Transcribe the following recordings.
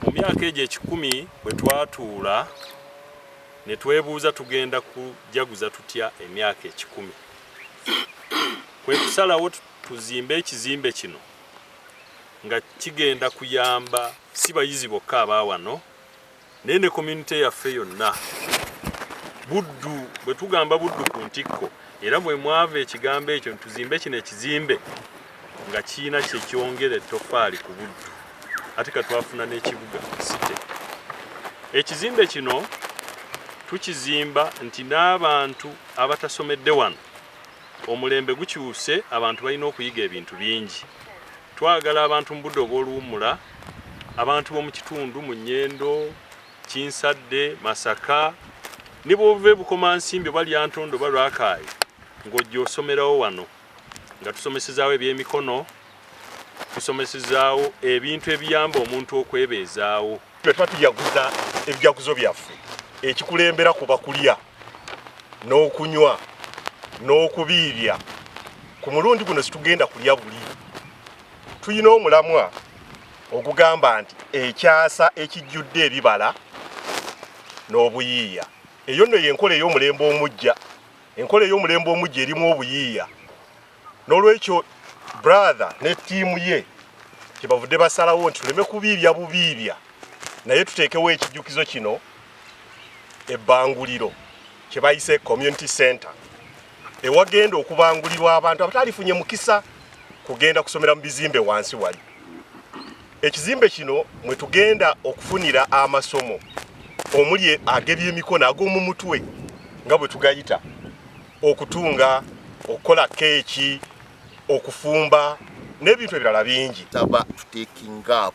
Mu myaka egyo 100 bwe twatuula ne twebuuza tugenda kujaguza tutya emyaka 100, kwe kusalawo tuzimbe ekizimbe kino nga kigenda kuyamba si bayizi bokka aba wano naye ne community yaffe yonna. Buddu bwe tugamba Buddu ku ntikko, era bwe mwava ekigambo ekyo ntuzimbe kino ekizimbe nga kiina kyekyongera ettofaali ku Buddu, ate ka twafuna n'ekibuga city. Ekizimbe kino tukizimba nti n'abantu abatasomedde wano, omulembe gukyuse, abantu balina okuyiga ebintu bingi. Twagala abantu mu budde obw'oluwummula, abantu b'omu kitundu mu Nyendo, Kinsadde, Masaka, ne bw'ova e Bukomansimbi oba Lyantonde oba Lwakaayi ng'ojja osomerawo wano, nga tusomesezaawo ebyemikono, tusomesezaawo ebintu ebiyamba omuntu okwebeezaawo. Bwe tuba tujaguza ebijaguzo byaffe, ekikulembera kuba kulya n'okunywa n'okubiibya. Ku mulundi guno situgenda kulya buli. Tulina omulamwa ogugamba nti ekyasa ekijjudde ebibala n'obuyiiya. Eyo nno y'enkola ey'omulembe omujja. Enkola ey'omulembe omujja erimu obuyiiya. N'olwekyo brother ne ttiimu ye kyebavudde basalawo nti tuleme kubiibya bubiibya, naye tuteekewo ekijjukizo kino, ebbanguliro kye bayise community center, ewagenda okubangulirwa abantu abatalifunye mukisa kugenda kusomera mu bizimbe wansi wali. Ekizimbe kino mwe tugenda okufunira amasomo omuli ag'ebyemikono ag'omu mutwe nga bwe tugayita, okutunga, okukola keeki, okufumba n'ebintu ebirala bingi. Saba tutaking up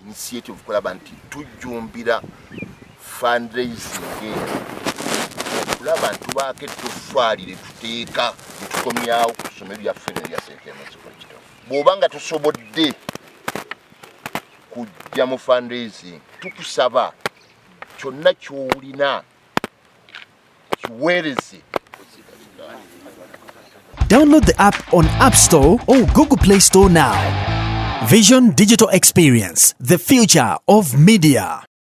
initiative kulaba nti tujjumbira fundraising eno, okulaba nti tubaako ettoffaali lye tuteeka lye tukomyawo ku ssomero lyaffe lino lya St Clemens College. Bw'oba nga tosobodde kujja mu fundraising, tukusaba kyonna ky'olina kiweereze. Download the app on App Store or Google Play Store now. Vision Digital Experience, the future of media.